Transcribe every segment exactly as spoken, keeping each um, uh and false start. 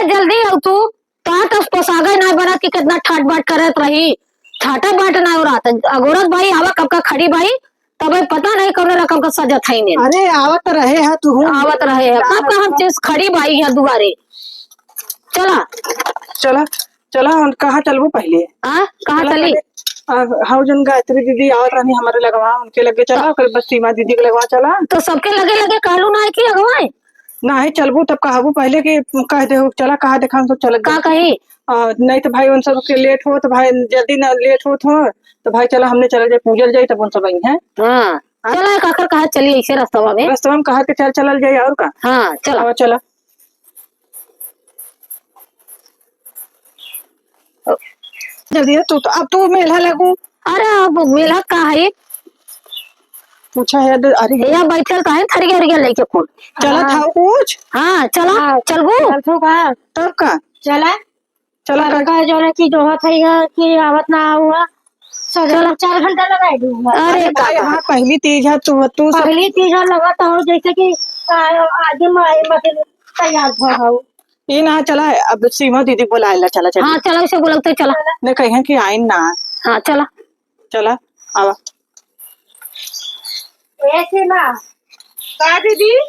जल्दी आओ तू। कहाँ तक पोसागे ना बनत कि कितना ठाट बाट करत रही। ठाटा बाट ना हो रहा था। अगोरत भाई आवा कब का खड़ी भाई, तब पता नहीं कौन रकम का सजत है ने। अरे, आवत रहे है तू। आवत रहे है। कब का हम चीज खड़ी भाई है दुआरे। चला। चला, चला, हम कहाँ चलबू पहले? हाँ, कहाँ चला चली? पहले। आ, हाउ जन गायत्री दीदी आवत रहनी हमारे लगवा, उनके लगे चला, तो ओकर बाद सीमा दीदी के लगवा चला। तो सबके लगे लगे कहलू ना है कि अगवाए? नाही, चलबू तब कहबू पहले कि कह देहु, चला कहा देखा हम सब चलत का जाई। कही? आ, नहीं तो भाई उन सब के लेट हो तो भाई जल्दी ना लेट होत हो तो भाई चला हमने चला जाए पूजल जाई तब उन सब आई हैं। हाँ, हाँ? चला एक आखिर कहा चली ऐसे रस्तवा में। रस्तवा में कहा के चल चलल जाई और का? हाँ, चला। हाँ, चला। जल्दी है, तू तो, अब तू मेला लगू। अरे, अब मेला का है? पूछा है, अरे। यहाँ बैठल का है, थरिया उरिया लेके कौन? चलत हाँ। हौ कुछ? हाँ, चला, हाँ, चलबू? चलत हो का? तब का? चला। चला और का? का जो है कि जो है थरिया कि आवत ना हुआ। सजल चला। चार घंटा लगाई दूंगा। अरे अरे भाई, बाबा। हाँ, पहली तीज है, तू, तू सब पहली तीज है, लगा तो हो जैसे कि, आ, आगे माई मतलब तैयार हो, हो। ई ना चला, अब सीमा दीदी बोलाए ला, चला, चला। हाँ, चला, उसे बोलते चला। ने कहे कि आइन ना। हाँ, चला। चला, आवा। ए सीमा। का दीदी?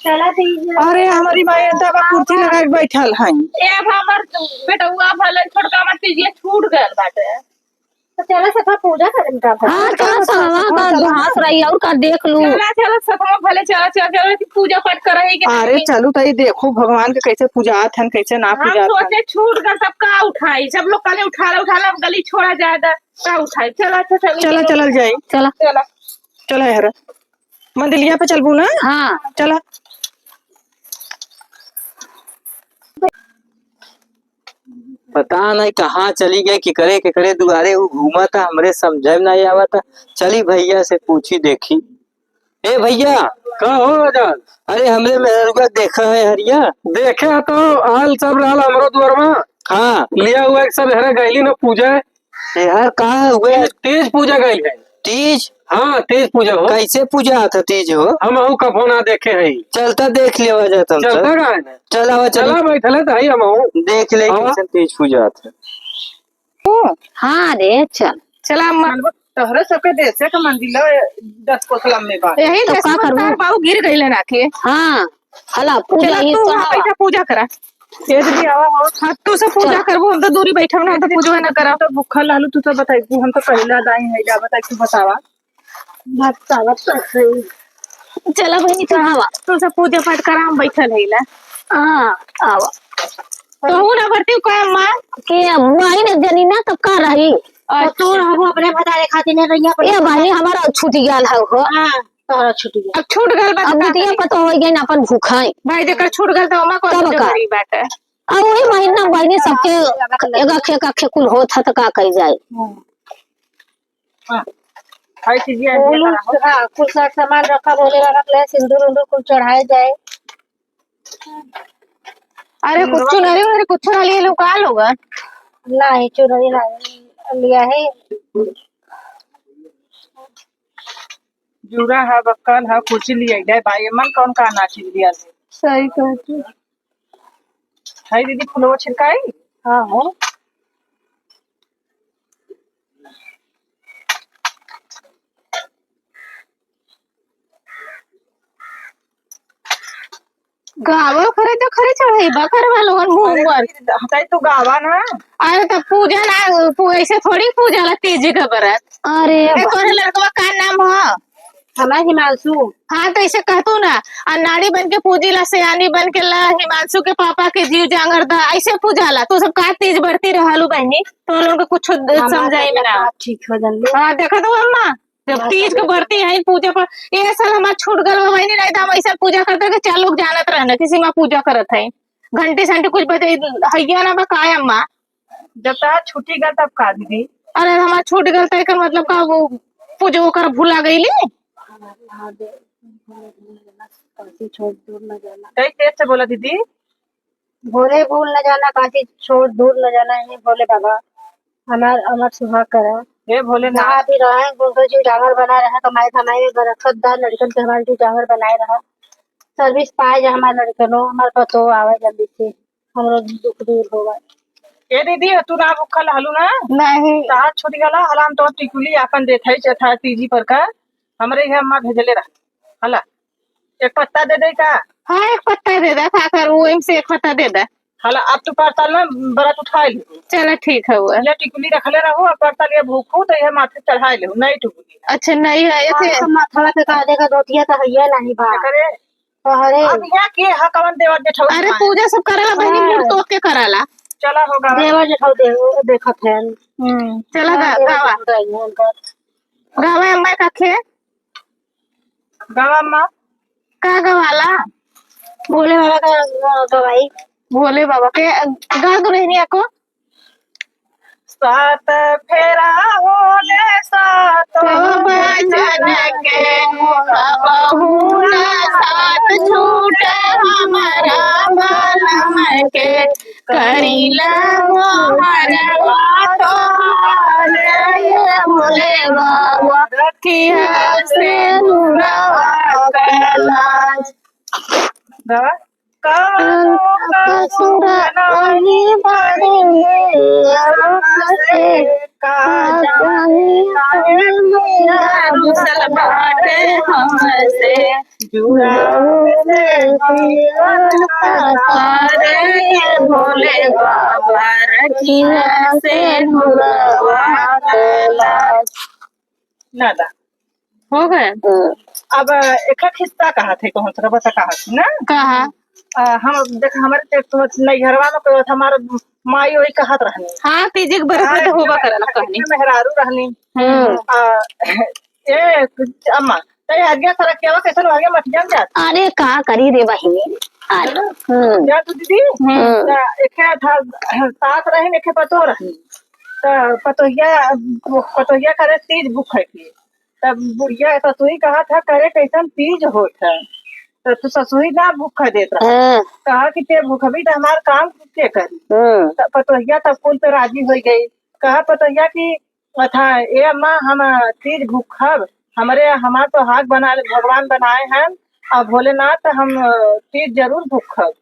चला दीदी। अरे, हमारी माई तो अब कुर्सी लगा के बैठल है। ए, अब हमर बेटउआ भले छोटका मत कीजिए, छूट गल बाटे। तो चला सखा पूजा करें का? हाँ, चला सखा, सखा, का चला। घास रही और का देख लू। चला, चला सखा भले चला, चला, चला कि पूजा पाठ करही के अरे नहीं। चलू तई देखू भगवान के कैसे पूजात हन, कैसे ना हम पूजात हन। सोचे छूट गल तब का उठाई, सब लोग कहले उठा ला, उठा ला, अब गली छोड़ा जाए दा, का उठाई। चला, अच्छा, चला, चला, चला। चलल जाई। चला। चला। चला यार, मंदिलिया पे चलबू ना? हाँ। चला। पता नहीं कहाँ चली गई, केकरे केकरे दुआरे उ घूमत है, हमरे समझे में नहीं आवत है। चली भैया से पूछी देखी। ए भैया। का हो राजा? अरे हमरे मेहरुआ देखा है हरिया। देखे है तो आल सब रहल हमरो दुआर में। हाँ। लिया हुआ एक सब हरे गैली न पूजा। ए हर का हुए? तीज, तीज पूजा गई है। तीज? हाँ, तीज पूजा हो। कैसे पूजा आता तीज हो? हम अहू कभो ना देखे हई। चलता देख लेवा जात हम चलता सब। का है ना? चल आवा, चली। चला बैठले त हई हम अहू। देख ले आवा। कैसन तीज पूजा आता। ओ, हाँ रे, चल। चला अम्मा। तोहरे सबके देशे के मंदिर दस कोस लम्बे बा। यही तो देश का में करबू? तार बाऊ गिर गइले ना के। हाँ। हला, पूजा चला, ये तू वहाँ चढ़ावा। बैठा, पूजा करा। ये दीदी, आवा, आवा। हाँ, तू सब पूजा चला। करबो, हम तो दूरी बैठब ना, हम तो पूजा ना करब। तो भूखल रहलू, तू सब बताइबू, हम तो पहला दाई है, जा बताई, तू बतावा। बतावा तो सही। चला बहिनी, चढ़ावा। तू सब पूजा पाठ करा, हम बैठल है ला। हाँ, आवा। तो हूँ ना भरती का माँ? के अब वही ने जनी ना, तब का रही? और तू रहबो अपने भतारे खातिर, नहीं रहिया अपने ए बहिनी, हमारा छूट गया है हो। हाँ। तोहरा छूट गया। अब छूट गल बा, अब का बिटिया करी? पता हो गई ना अपन भूखाई। भाई, जेकर छूट गल, त ओमा कौन तब का? जरूरी बाटे? अब वही महीना बहिनी सबके एका खे, एका खे कुल होत ह, त का कही जाए? हम्म। हाँ। खाई चीजिए, फूल, ये उल, करा हो। हाँ, कुल साथ सामान रखा, भोले बाबा के लिए सिंदूर उंदूर कुल चढ़ाए जाए। अरे, कुछ चुनरी उनरी कुछ ना लिए लोग, का लोग? नहीं, चुनरी नहीं लिया है। जूरा है, बक्कल है, कुर्सी लिया है, भाई, मन कौन का ना चीज लिया ले? सही कहत है। है दीदी, फुलवा छिड़काई? हाँ, हो। गावा खरे तो खरे चढ़ाई बा, करवा लोगन मुंह अरे पर। दीदी, हटाई तू गावा ना। अरे, तो पूजा ना, पू-, ऐसे थोड़ी पूजा ला तीज के बरत। अरे ए, बा- तोरे लड़कवा का नाम हो? हमार हिमांशु। हाँ, तो ऐसे कहतू ना, अनाड़ी बन के पूजी ला, सयानी बन के ला, हिमांशु के पापा के जीव जांगर दा, ऐसे पूजा ला। तू सब का तीज बरती रहलू बहनी, तो लोगन के कुछ द-, हमार समझाई में ना। तबियत ठीक हो जान दे। हाँ, देखा तो अम्मा, जब तीज के बरती है पूजा पर, ये साल हमार छूट गल बा बहनी, नहीं तो हम ऐसा पूजा करते कि चार लोग जानत रहना, किसी माँ पूजा करत है, घंटी संटी कुछ बजे, हैया ना बा का अम्मा? जब तहार छूटी गल तब का दीदी? अरे हमार छूट गल त एकर मतलब का वो पूजा ओकर भुला गईली? काशी छोड़ दूर न जाना। कई तेज से बोला दीदी। भोले भूल न जाना, काशी छोड़ दूर न जाना, हे भोले बाबा, हमार अमर सुहाग करा। हे भोलेनाथ। जहाँ भी रहे, उनका जीव जांगर बना रहे, कमाई धमाई में बरकत दा, लड़कन के हमारे जीव जांगर बनाए रहा, सर्विस पाए जा हमारे लड़कनों, हमारे पतो आवे जल्दी से। हमरो दुख दूर होवा। ए दीदी, तू ना भूखल हलू ना? नहीं। तहार छूट गला, हला हम तो टिकुली आपन देत है, चथा तीजी पर का, हमरे यहाँ अम्मा भेजले रह। हला, एक पत्ता दे दे का? हाँ, एक पत्ता दे दे, का करू, एम से एक पत्ता दे दे। हला, अब तू परतल में बरत उठाई ली। चला, ठीक है, हुआ। ये टिकुली रखले रहू, अब परतल ये भूखू, तो ये माथे चढ़ाई लेहू, नई टिकुली। अच्छा, नहीं है, ये थे। माथवा के काजे का धोतिया तो हइये नहीं बा। करे? अरे। अब यहाँ के ह कवन देवर जेठौरी अरे, माई? पूजा सब कराला बहिनी, हाँ। मुड़ तोक के कराला। चला हो गवा। देवर जेठौ दे-, देखत है। हम्म, चला गा-, हाँ, गावा। देखत है उनकर। गावा अम्मा का खे। गावा अम्मा। का गवाला? भोले बाबा का, अ, गवाई। भोले बाबा के, अ, गा दो रहनी को। सात फेरा होले सात तो बजन के, कबहू ना साथ छूटे हमरा बलम के। करीला मोहरवा तोहार, ये भोले बाबा, रखिया से नुरवा कैलाश। गवा। कवनो कसूर नहीं बड़ी हमसे, का जाने काहे मैया रुसल बाटे हमसे। जुड़ाव से जीवन का तारे भोले बाबा रखिया से नुरवा कैलाश। ना दा। हो गए? हम्म। अब एक खिस्सा कहत है, कौन सा बता कहत है ना? कहा? अ, हम, देख, हमारे ते-, तो नैहरवा में तो हमार माई वही कहत रहनी। हाँ, तीजे के बरत में तो होबा करला कहनी। मेहरारू रहनी। हम्म। अ, ए, अम्मा, तै आज्ञा सरक के आवा, कैसन आज्ञा मत जान जात। अरे, का करी रे बहिनी? अरे, हम्म। जा तू दीदी, हम्म। त एके था, सास रहनी, एके पतोह रहनी। त पतोहिया, पतोहिया करे तीज भूखे के। तब बुढ़िया ससुरी कहत ह, "करे कैसन तीज होत है, त तू ससुरी ना भूखे देत रहा।" हाँ। कहा कि "ते भूखबी त हमार काम के करी?" हाँ। त पतोहिया तब कुल पे राजी होइ गई। कहा पतोहिया कि "अथा ए अम्मा, हम तीज भूखब, हमरे, हमार तो हाथ बना, भगवान बनाए हैं, और भोलेनाथ हम तीज जरूर भूखब।"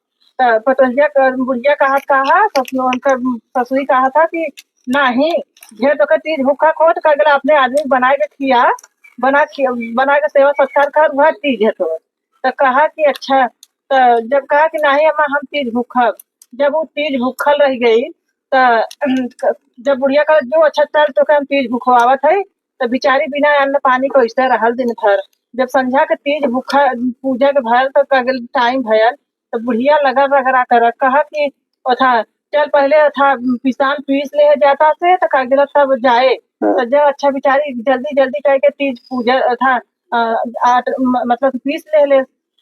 त पतोहिया क-, बुढ़िया कहत कहा, ससु-, उनकर ससुरी कहत ह कि "नहीं, जे तोके तीज भूखा को, तो का गेला अपने आदमी बनाए के खिया, बना खिया, बनाए के सेवा सत्कार कर, वह तीज है तो।" त कहा कि "अच्छा।" त जब कहा कि "नहीं अम्मा, हम तीज भूखब", जब वो तीज भूखल रह गई, त जब बुढ़िया कहा, "जो अच्छा चल, तोके हम तीज भूखवावत है", त बिचारी बिना अन्न पानी के वैसे रहल दिन भर। जब संझा के तीज भूखा, पूजा के भर, त अगल टाइम भयल, त बुढ़िया लगल रगड़ा करत, कहा कि "ओथा, चल पहले ओथा पिसान पीस ले जाता से, त का गेला तब जाए।" हाँ। त जब अच्छा बिचारी जल्दी जल्दी करके तीज पूजा ओथा, अ, आट, म-, मतलब पीस ले ले,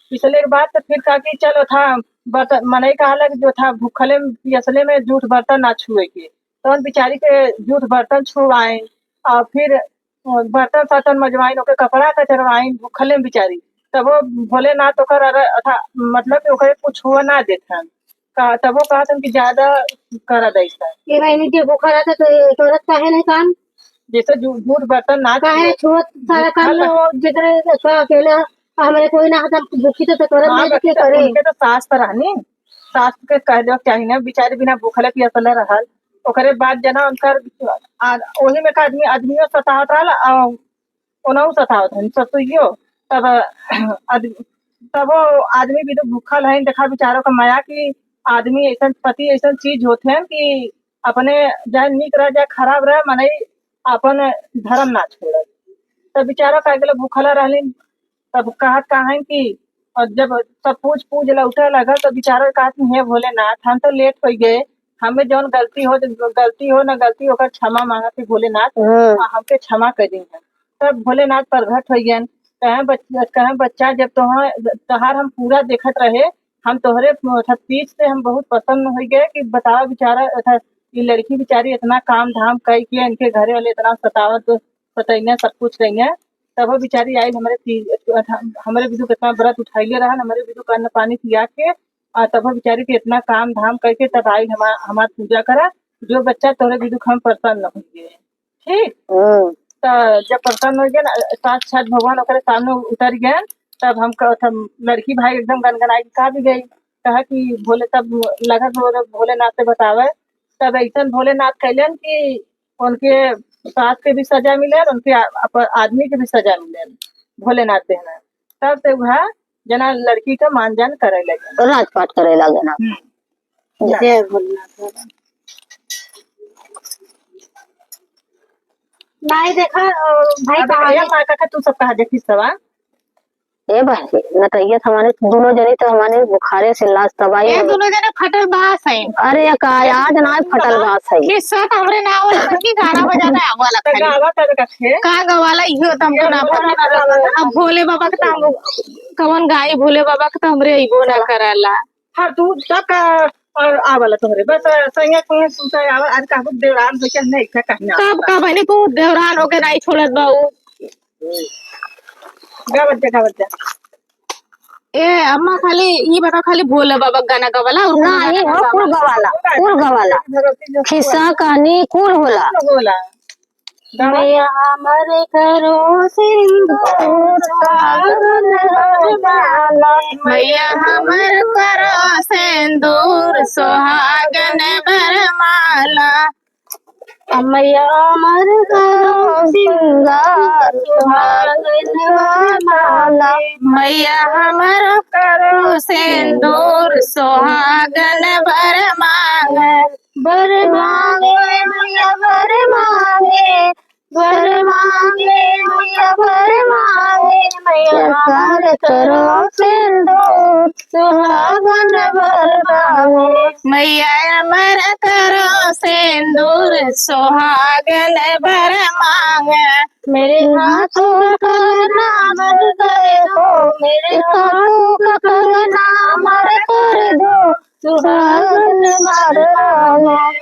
पीसले के बाद त फिर कहा कि "चल ओथा बर्तन", मनई कहा लग जो ओथा भूखले में, पियसले में जूठ बर्तन ना छुए के। तवन बिचारी के जूठ बर्तन छुआइन, और फिर बर्तन सर्तन मजवाइन, ओके कपड़ा कचरवाइन, भूखले में बिचारी। तबो भोलेनाथ ओकर अर-, अथा-, मतलब कि ओकरे कुछ हुआ ना देत हन। का-, तबो कहत हन कि ज्यादा कर दैसा। ये बहिनी जे भूखा रहता तो ये करत काहे नहीं काम? जैसे जू-, जूठ बर्तन ना काहे छुए। छुअत सारा काम भूखल में वो जेकरे का अकेला हमरे कोई ना हतम भूखी तो, तो करत हाँ, नहीं तो के बच्चा, करे? उनके तो सास तो रहनी, सास के कह देवे के चाही ना, बिचारी बिना भूखले पियासले रहल। ओकरे बाद जना उनकर, आ, ओही में का आदमी, आदमियो सतावत रहल, आ ओनहु सतावत रहन, ससुइयो। तब आदमी, तबो आदमी भी तो भूखल है, देखा बिचारो का माया कि आदमी ऐसन, पति ऐसन चीज होत हैं कि अपने चाहे नीक रह जाए, खराब रहे, मनई अपन धर्म ना छोड़े। तब बिचारा का गेले भूखला रहलिन, तब कहत कहें कि, और जब सब पूछ पूछ लौटे लगल, तो बिचारा कहत कि "हे भोलेनाथ, हम तो लेट हो गए, हमें जौन गलती हो, गलती हो ना गलती, ओकर क्षमा मांगत है भोलेनाथ, हाँ। आ हमके क्षमा कर दी।" तब भोलेनाथ प्रगट हो गए, कहें बच-, कहें बच्चा, जब तोह-, तोहार हम पूरा देखत रहे, हम तोहरे, मतलब, तीज से हम बहुत प्रसन्न हो गए कि बतावा बिचारा, अथा, ई लड़की बिचारी इतना काम धाम कई के इनके घरे वाले इतना सतावत, सतैने, सब कुछ कइने, तब बिचारी आई हमरे तीज, अथा, हमरे बिदु कितना व्रत उठाइले रहन, हमरे बिदु का अन्न पानी पिया के, आ तब बिचारी के इतना काम धाम करके तब आई हमार, हमार पूजा करा, जो बच्चा तोहरे बिदु हम प्रसन्न हो गए। ठीक? हम्म। त जब प्रसन्न हो गए ना, साक्षात भगवान ओकरे सामने उतर गए, तब हम क-, तब लड़की भाई एकदम गनगनाई के काँपि गई। कहा कि भोले, तब लगत भोले, भोलेनाथ से बतावे, तब ऐसन भोलेनाथ कैलन कि उनके सास के भी सजा मिले, उनके आ-, अप-, आदमी के भी सजा मिले भोलेनाथ देहना। तब से वह जना लड़की का मान जान करे लगे। राजपाट करे लगे ना। हम्म। जय भोलेनाथ बाबा। नाई देखा, अ, भाई अब कहाँ भैया है? माँ काका तू सब कहा देखी सवा। ए बहन, नटैया तो हमारे दोनों जनी तो हमारे बुखारे से लाश तबाही ए हो गई। दोनों जने फटल बास है। अरे का आज ना फटल बास है। किस्सा तो हमरे ना आवल, बल्कि गाना बजाना आवल तो खाली। गावा तो रखे। का गवाला इहो तो हमको ये ना भोले पता। बाबा ना। अब भोले बाबा के तो हम कवन गाई, भोले बाबा के तो हमरे अइबो ना चला। कराला। हाँ, तू तब का और आवला तोहरे। बस, अ, सैया संगे तू तो आवा, आज कहबो देवरान हो क्या नहीं, क्या कहना तब आवला। का बहनी तू देवरान होके नहीं छोड़त बाऊ। गावत जा, गावत जा। ए, अम्मा खाली ई बता, खाली भोले बाबा के गाना गवाला और ना, कोनो ये गाना हो, ना कुल गवाला। गवाला, कुल गवाला। खिस्सा कहानी कुल होला। कुल होला। मैया हमर करो सिंदूर सुहागन वरमाला। मैया हमर करो सिंदूर सुहागन वरमाला। मैया हमर करो सिंगार सुहागन वरमाला। मैया हमर करो सिंदूर सुहागन वरमाला। बर मांगे मैया बर मांगे, बर मांगे मैया बर मांगे, मैया हमर करो सिंदूर सुहागन बर मांगे। मैया हमर करो सिंदूर सुहागन बर मांगे। मेरे हाथों का कंगना अमर कर दो, मेरे हाथों का कंगना अमर कर दो, सुहागन बर मांगे।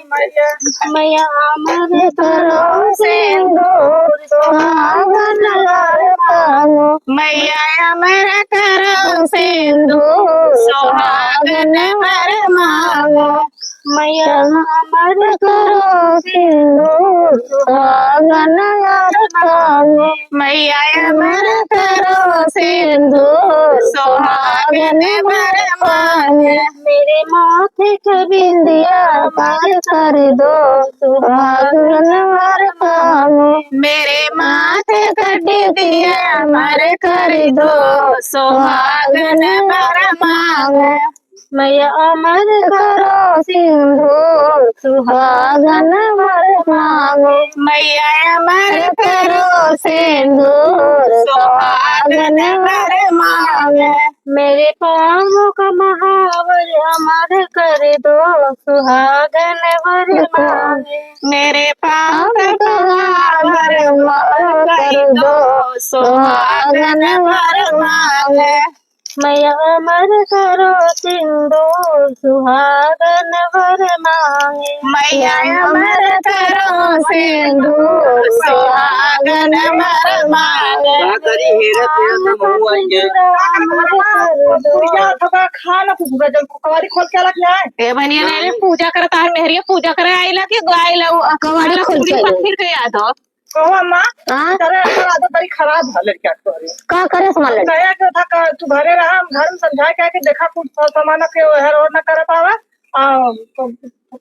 मैया अमर करो सिंदूर, सुहागन बर मांगे। मैया अमर करो सिंदूर, सुहागन बर मांगे। मैया अमर करो सिंदूर, सुहागन बर मांगे। मैया अमर करो सिंदूर, सुहागन बर मांगे। मेरे माथे का बिंदिया अमर कर दो, सुहागन बर मांगे। मेरे माथे का बिंदिया अमर कर दो, सुहागन बर मांगे। मैया अमर करो सिंदूर, सुहागन बर मांगे। मैया अमर करो सिंदूर, सुहागन बर मांगे। मेरे पाँव का महावर अमर कर दो, सुहागन बर मांगे। मेरे पाँव का महावर अमर कर दो, सुहागन बर मांगे। मैया अमर करो सिंदूर, सुहागन बर मांगे। मैया अमर करो सिंदूर, सुहागन बर मांगे। का करी, हेरत हेरत हम हुआ के। अमर कर दो। पूजा थोड़ा खा ना, पूजा जब कवारी खोल के अलग ना है। ए बनिया, रे पूजा करता है, मेहरिया पूजा करे आइला कि आइला, कवारी खोल के आइला। फिर के याद हो। कहो अम्मा, हाँ? तेरा, तेरा आदत बड़ी खराब है लड़किया के तोहरे। का करे तुम्हार लड़की? कहे के था का, तू घरे रहा, हम घर में समझा के आके देखा, कुछ सामान के ओहर ओहर न कर पावे, आ, तो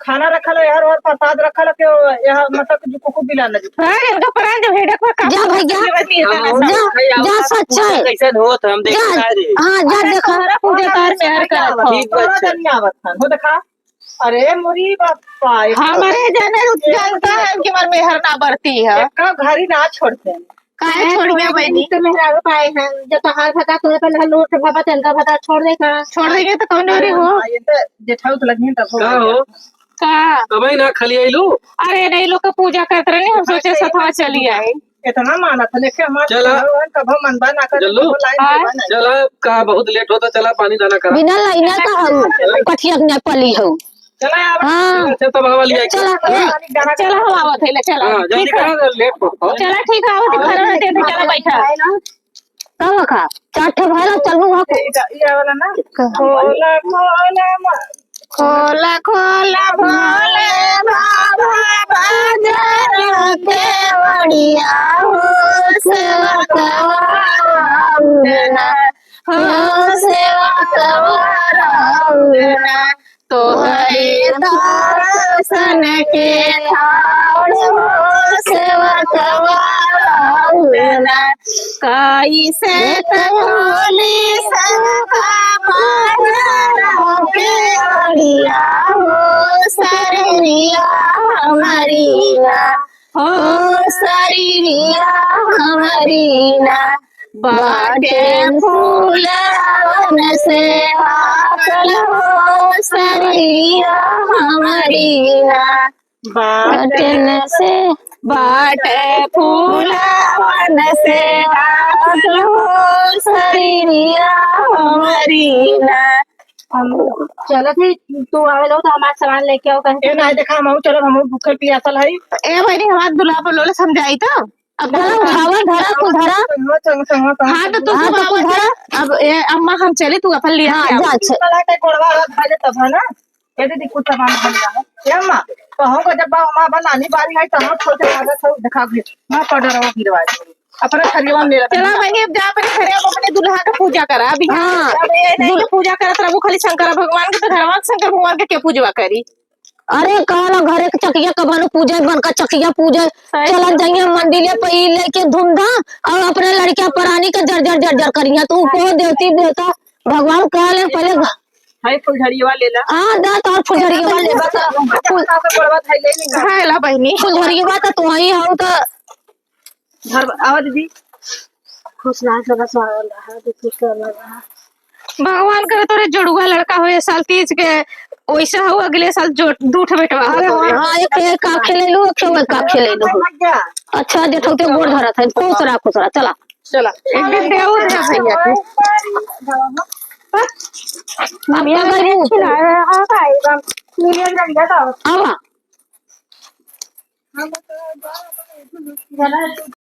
खाना रखल है, एहर ओहर प्रसाद रखल है, केहू एहर मतलब कि कुकु बिला न जी। हाँ, इनका परान जब हेडक में काम जा भाई, जा। करती है, हम ना जा, भाई, जा, आवाज सच है। कैसन होत, हम देखा जा, रे। हाँ, जा अरे, देखा। तोहरा पूजा तार में हर का हो। ठीक तोहरा बात है। जन में आवत है, हो देखा। अरे मोरी बापा, एक हमरे जने उ जानता है कि हमार मेहर ना बढ़ती है। एक घड़ी ना छोड़ते हैं। काहे छोड़िया बहनी? तो मेहरारू पाए हैं, जब तोहार भता तोहे पे लहर लूट भवा तेंदा भता छोड़ दे का? छोड़ देंगे तो कौन डरे हो? हाँ, ये तो जेठाऊ तो लगी तब हो का गया। हो? का? अबे ना खाली आइलू? अरे नहीं, लोग का पूजा करत रहनी, हम सोचे सथवा चली आए। इतना मानत है, लेकिन हमार चला। घर वाला कभो मनबा ना करे, जल्लू। कभो लाइन हाँ। देबा ना। चला, का बहुत लेट होता, चला पानी दाना करा। बिना लाइना का हऊ, कठिया के पली हऊ। चला यार। हाँ। चला, चल, तब हवा लिया के। चला, हाँ। चला, हम आवत है, ले, चला। हाँ, जल्दी ठीक है। करा, लेट हो। चला, ठीक है, आवत है, घर में दे दे, चला, बैठा। का बा का? चार ठे भैया चलबू वहाँ को। ये, ये वाला ना? खोला, खोला, मा-, खोला, खोला, भोले बाबा, बाजार के ओरिया हो, सेवा करवा उड़ना, हो, सेवा करवा तोहरे दर्शन के ठाढ़ हो सेवकवा आउर ना। कैसे त खोली सेवका पजरा के अड़िया हो सरनिया हमरी ना। हो सरनिया हमरी ना। बाटे फूलवन से हाकल हो सरनिया हमरी ना। बाटन से बाटे फूलवन से हाकल हो सरनिया हमरी ना। हम चलत ही, तू आवे लो तो हमार सामान लेके आओ कहीं। ए, नाहीं, देखा, हमहू चलब, हमहू भूखल पियासल हई। ए बहिनी, हमार दुल्हा पर लोले समझाई तो। अब ना, धरा, उठावा, धरा, तू धरा। हाँ, तो तू हाँ, तो तू धरा। अब ए, अम्मा, हम चली, तू अपन लिया हाँ, के आवा। जा, अच्छा। चला के गोड़वा हाथ धरे तब है ना। ए दीदी, कुछ सामान बन रहा है। ए अम्मा, तो हमको जब बा-, हमार बा नानी बारी आई, तो हम खोल के लागत हो, देखा भी। हाँ, पाउडर वो गिरवा दे। अपना थरिया में ले ले। चला बहिनी, अब जा अपने घरे, अब अपने दुल्हा का पूजा करा। अभी हाँ। अब ये नहीं दुल- कि पूजा करत रहबू खाली शंकर भगवान के, तो घरवा के शंकर भगवान के, के पूजवा करी? अरे, कहला घरे के चकिया कबहनु पूजे, बड़का चकिया पूजे। सही। चलत जाइए मंदिरे पे ई लेके धूमधाम और अपने लड़किया परानी के जर जर जर जर करिया। तू को देवती देवता भगवान कहले पहले घ- है फुलझड़िया ले ला। हाँ, दा तो और फुलझड़िया ले बस। फुल- का के गोड़वा धइले नहीं ना। है ला बहिनी। फुलझड़िया तो तू ही हो तो घर आवा दीदी। खुश रहा, सदा सुहागन रहा, दुखी से अलग रहा। भगवान करे तोरे जोड़ुआ लड़का हो, ये साल तीज के वैसे हो, अगले साल जो दू ठो बेटवा हो अरे तोरे। हाँ, एक, एक आँखें ले लू, एक, एक आँखें ले लू। अच्छा, जेठौते गोड़ धरत है, खुश रहा, खुश रहा, चला। चला, एक दिन देव उठा भैया के। अब का करू? आवा।